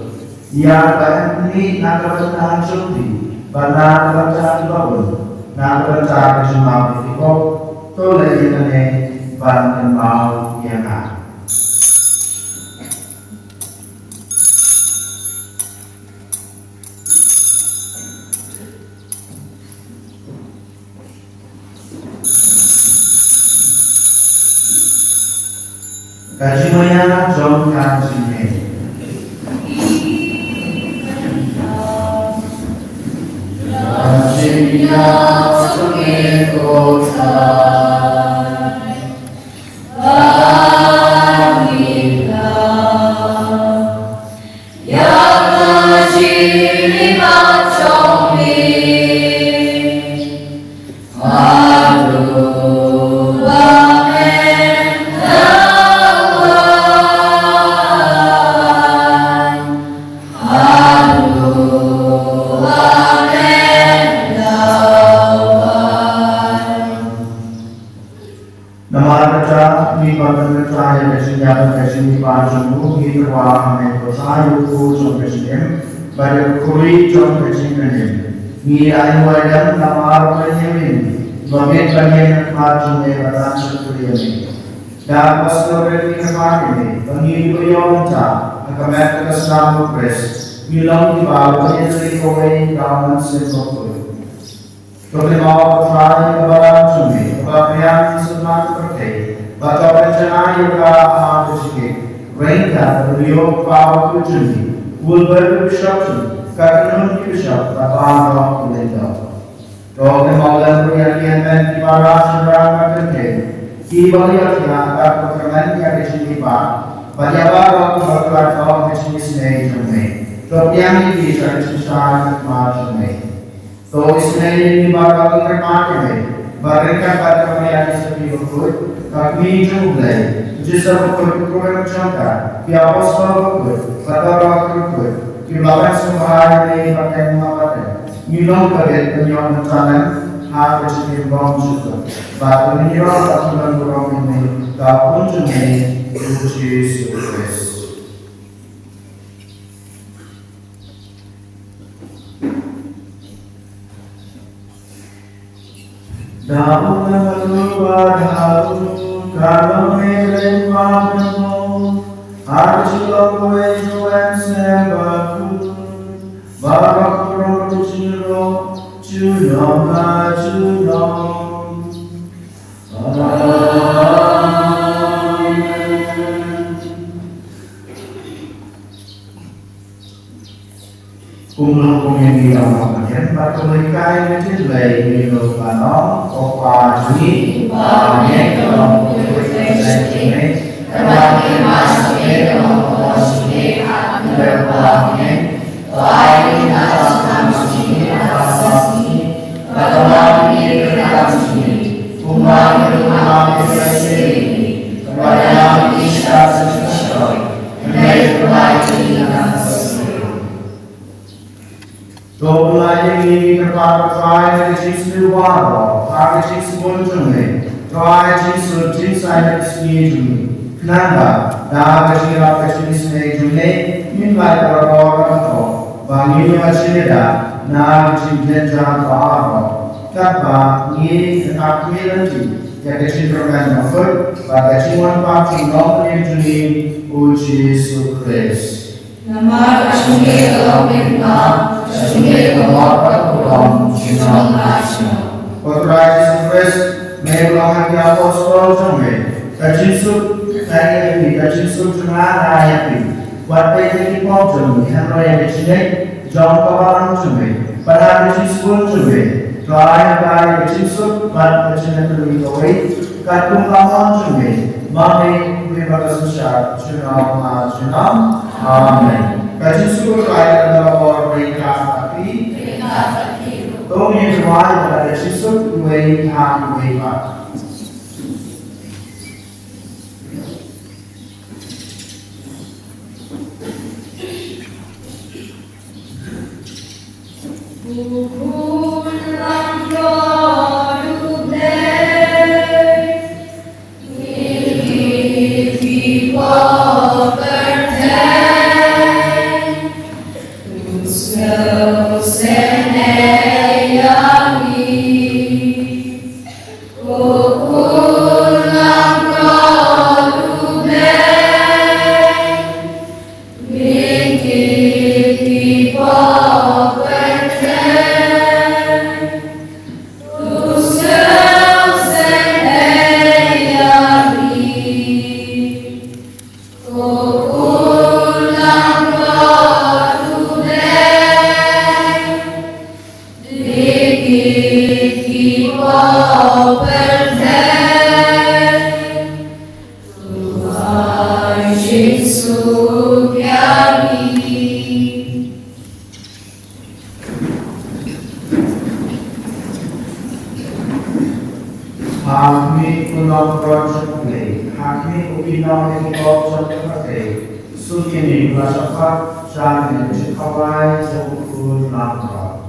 Ïa kaba ngi na ka bynta jong phi, bad na ka bynta ki babun, na ka bynta ka jingmap ïa ki pop, to leh ïa kane ban kynmaw ïa nga. Ka jingmaïa jong ka jingim. Ka jingmaïa jong ka jingim. Namar kata, ngi ban pynkyntang ïa ka jingïap bad ka jingmihpat jong u, ngi kyrpad ha me ko Trai, u Khun jong ka jingim, bad ïa ka khuri jong ka jingim. Ngi ainguh ïa u namar ba ngi ïa u, ba ngi ban ïa ka khmat jong me, ba ngi sngewthuh ïa me. Da kaba sngewrit ngi kyrpad ïa me, ba ngi kiba ïoh bynta ha ka met ka snam u Khrist, ngi long kiba ïa u kawei da u Mynsiem Bakhuid. To kynmaw ko Trai ïa ka balang jong me, kaba biang sha ka pyrthei, bad to pynjanai ïa ka ha ka jingkit ryngkat u Leo Papa Bakhuid jong me, u Wilbur u Bishop jong me, ka kynhun ki bishop, bad baroh ki lyngdoh. To kynmaw lem ruh ïa ki hynmen kiba rah shynrang bad kynthei, kiba ïa ki hynmen bad ka kyrmen ïa ka jingmihpat, bad ïa baroh kiba la klet ha ka jingisynei jong me. To pdiang ïa ki sha ka jingshai khmat jong me. To isynei ïa ngi baroh kiba kyrpad ïa me, ba ryngkat bad ka Maria Theisotti Bakhuid, ka kmie jong u Blei, u Joseph Bakhuid, u kyrteng jong ka, ki apostol bakhuid, bad baroh ki bakhuid kiba la ban sngewbha ïa me ba teng ma ba teng, ngin long kaba bit ban ïoh bynta lem ha ka jingim bymjukut, bad ban ïoh ban burom ïa me, da u Khun jong me, u Jisu Khrist. Da u nang ba da u ka long ne ren ma nang mo, ha ka jinglong kawei jong u Mynsiem Bakhuid, baroh ki burom ruh jong ngi ruh, junom la junom. Amen. Kumno kum ïa ngi long ka mrad bad kumno ïa ka ïa ngi ïa ngi long ka nong, ko Pa jong ngi, ba ngi ka long ka jong ngi, ka ba ngi ma jong ngi ka long ka jong ngi, ka long ka jong ngi, ba ngi ma jong ngi ka long ka jong ngi, ba ngi To pynlait ïa ngi, ngi kyrpad, ko Trai, da ka jingsniew baroh, ha ka jingsbun jong me, Trai Jisu, jingsaiñ ka sngi jong ngi. Khnang ba da ka jingïarap ka jingisynei jong me, ngin lait barabor, khnang ba ngin ïoh jingïada na ka jingïaid baroh, katba ngi ïakynduh ïa lynti ïa ka jingkyrmen bakhuid bad ka jingwan pat jong u Nongpynim jong ngi, u Jisu Khrist. Namar ka jong me ka long ka jingkyrmen, ka jong me ka mut bad ka burom junom la junom. Ko Trai Jisu Khrist, me la ong ha ki apostol jong me, ka jingsuk, ka ïa phi, ka jingsuk jong nga nga ai ïa phi. Wat peit ïa ki pop jong ngi, hynrei ïa ka jingngeit jong ka balang jong me. Bad ha ka jingsbun jong me, Trai, nga ai ka jingsuk bad ka jingïatylli kawei, katkum ka mon jong me, ma me, me ba ka synshar junom la junom. Amen. Ka jingsuk u Trai ka don bad ka bad phi. To ngin duwai bad ka jingsuk uwei ha uwei pat. Hangne u nongpynïaid jong U Blei, hangne u pynïaid ïa ki pop jong ka pyrthei. Suk ïa ngi ba ngin sa pat ïa ka jingkhawai jong u nongpynïaid.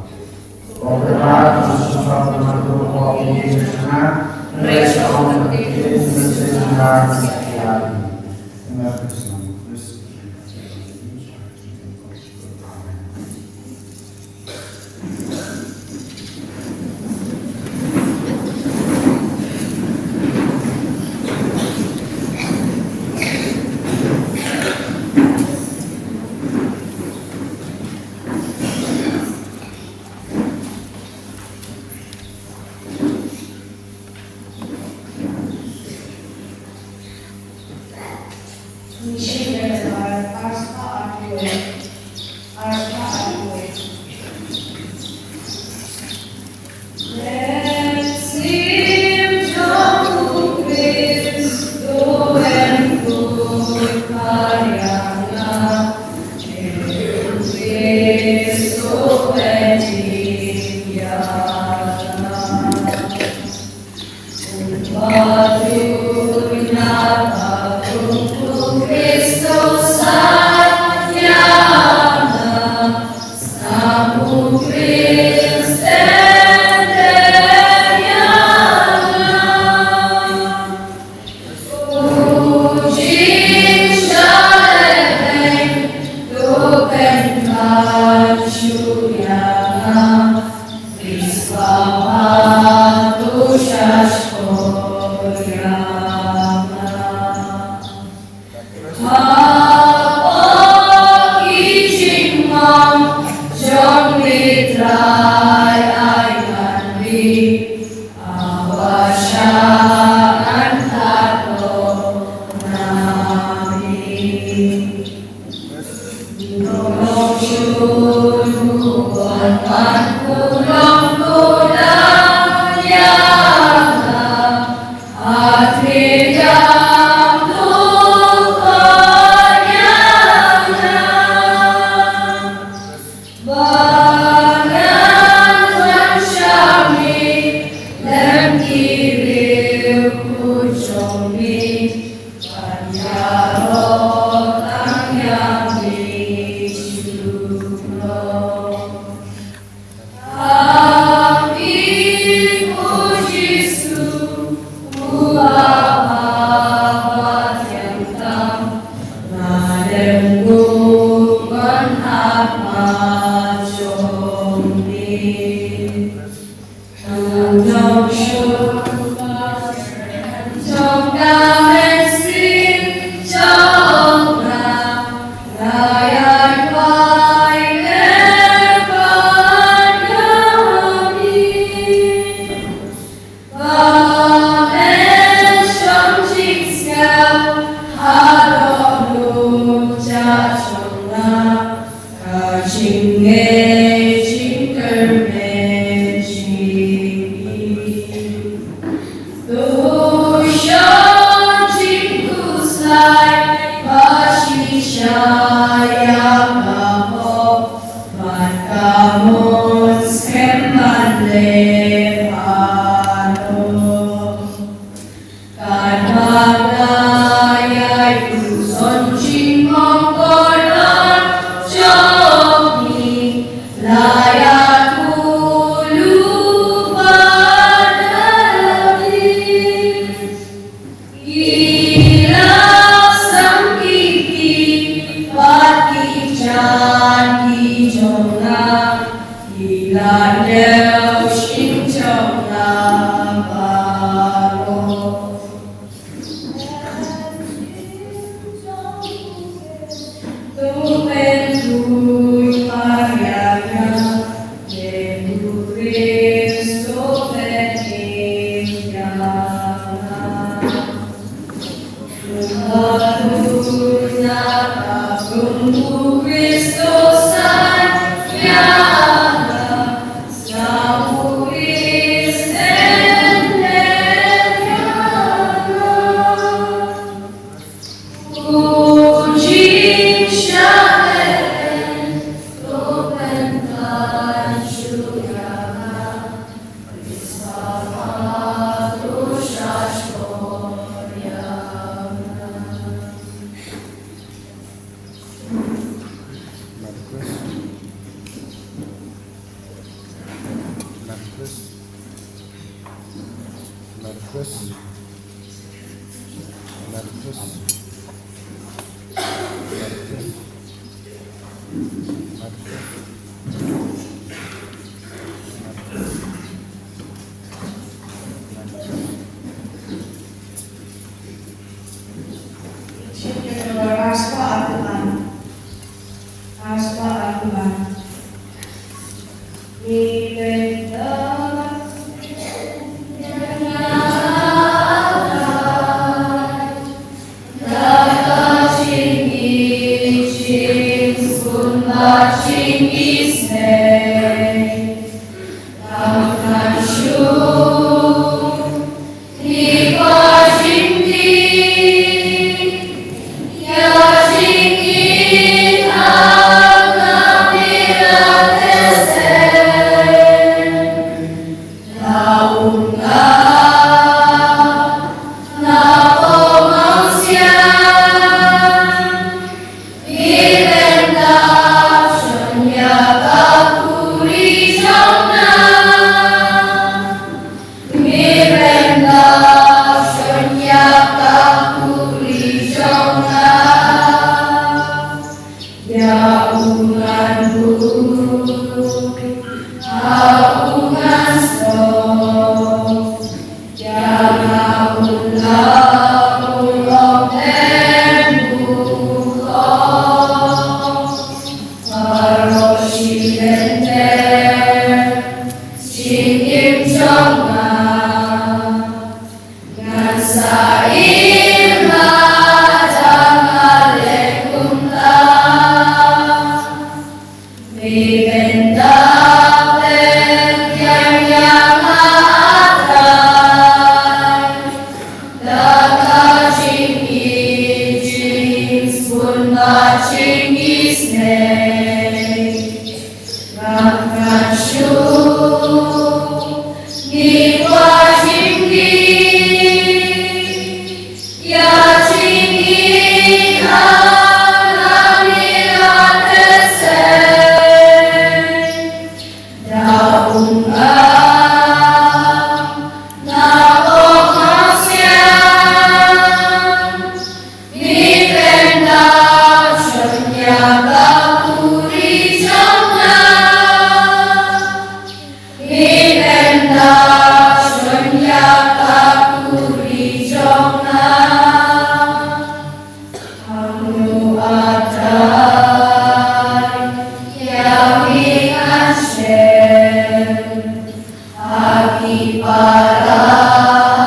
Para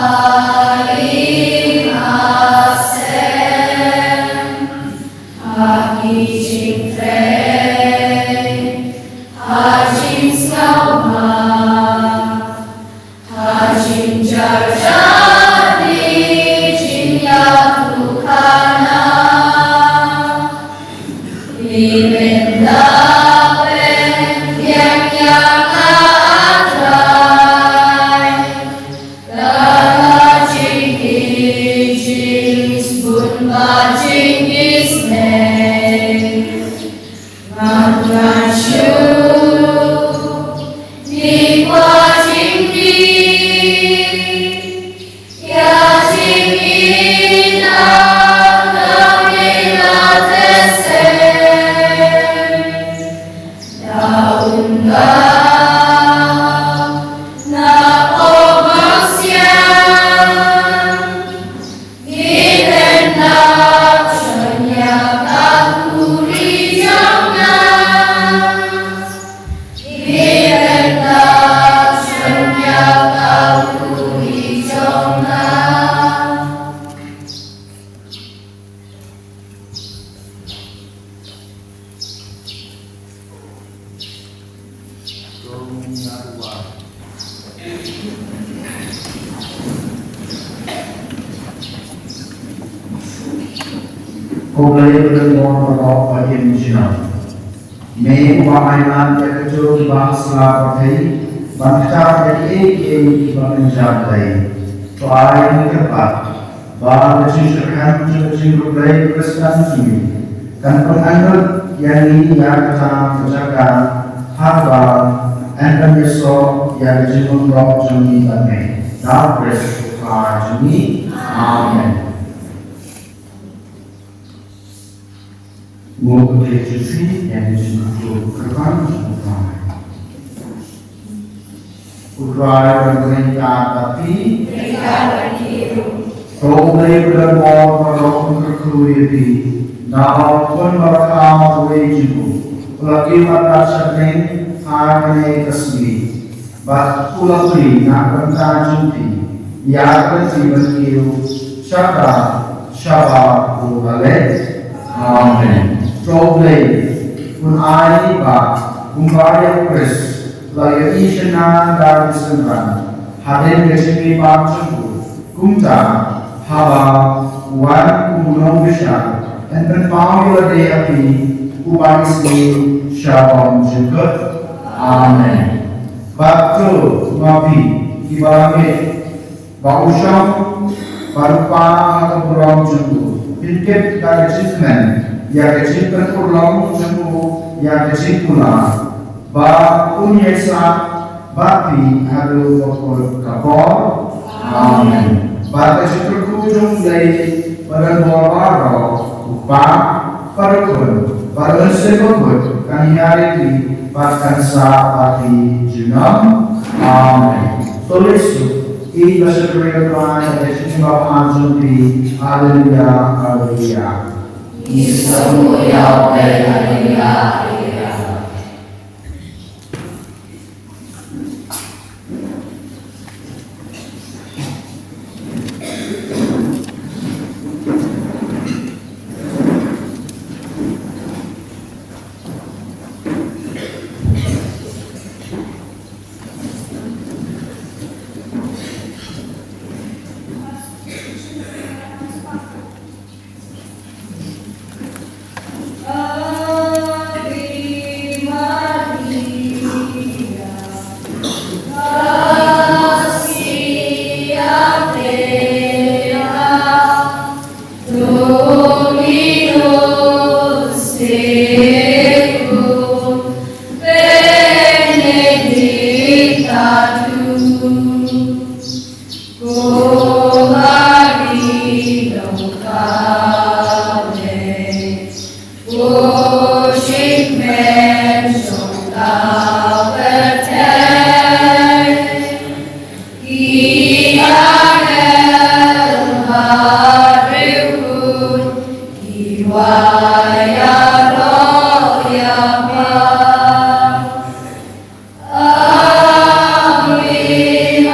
ha ïing ha sem, ha ki jingtrei, ha jingsngewbha, ha jingjarjar, ha jingïathuhkhana. Leh men da pynbiang ïa nga, A Trai, da ka jingïeit, jingsbun bad jingisynei. Ngan ngan shu, ngi kwah jingïeit, ïa jingïeit ha ka ri la teh sem. Da un da na pop mawsiang. Ngi ren lap shon ïa ka khuri jong nga. Ngi ren lap shon ïa ka khuri jong nga. Ko Blei u don bor baroh ba im junom. Me uba ai lad ïa kito kiba ha sla pyrthei ban ktah ïa kiei kiei kiba kynja Blei. To ai ïa ngi kyrpad ba ka jingshyrkhei jong ka jingriewblei Khristan jong ngi kan pynangnud ïa ngi ïa kata ka jaka ha kaba yn pynïasoh ïa ka jingmynroi jong ngi bad me. Da U Khrist U Trai jong ngi. Amen. Mo ko te jusi ïa ka jingkyrkhu kyrpang jong U Trai. U Trai un ïa ka bad phi. Ko Blei u don bor baroh un kyrkhu ïa phi. Naba u khun baroh kawei jong u u la kiew artat sha bneng ha kane ka sngi. Bad u la plie na ka bynta jong phi ïa ka lynti ban kiew sha ka, sha ba u la leit. Amen. To U Blei un ai ba kumba ïa U Khrist la ïohi shynna da ki synran hadien ka jingim bad jong u. Kumta haba u wan kum u nongbishar, yn pynpaw ïa lade ha phi uba isngi sha bymjukut. Amen. Bad to ma phi kiba ngeit ba u shong bad u pan ha ka burom jong u, pyntip da ka jingkmen ïa ka jingpynurlong jong u ïa ka jingkular. Ba un ïaisah bad phi haduh ka kut ka por. Amen. Bad ka jingkyrkhu jong U Blei ba don bor baroh, U Kpa bad U Khun bad U Mynsiem Bakhuid, kan ïaid ïa phi bad kan sah bad phi junom. Amen. To leit suk, ïeit ba shakri ïa U Trai ha ka jingim ba bha jong phi. Haleluya, haleluya. Ngi sngewbha ïa U Blei, haleluya, haleluya. Ko Mari Longkapdei, ko shynmen jong ka pyrthei, ki angel bariewkhuid ki wa ïaroh ïa pha. Amen,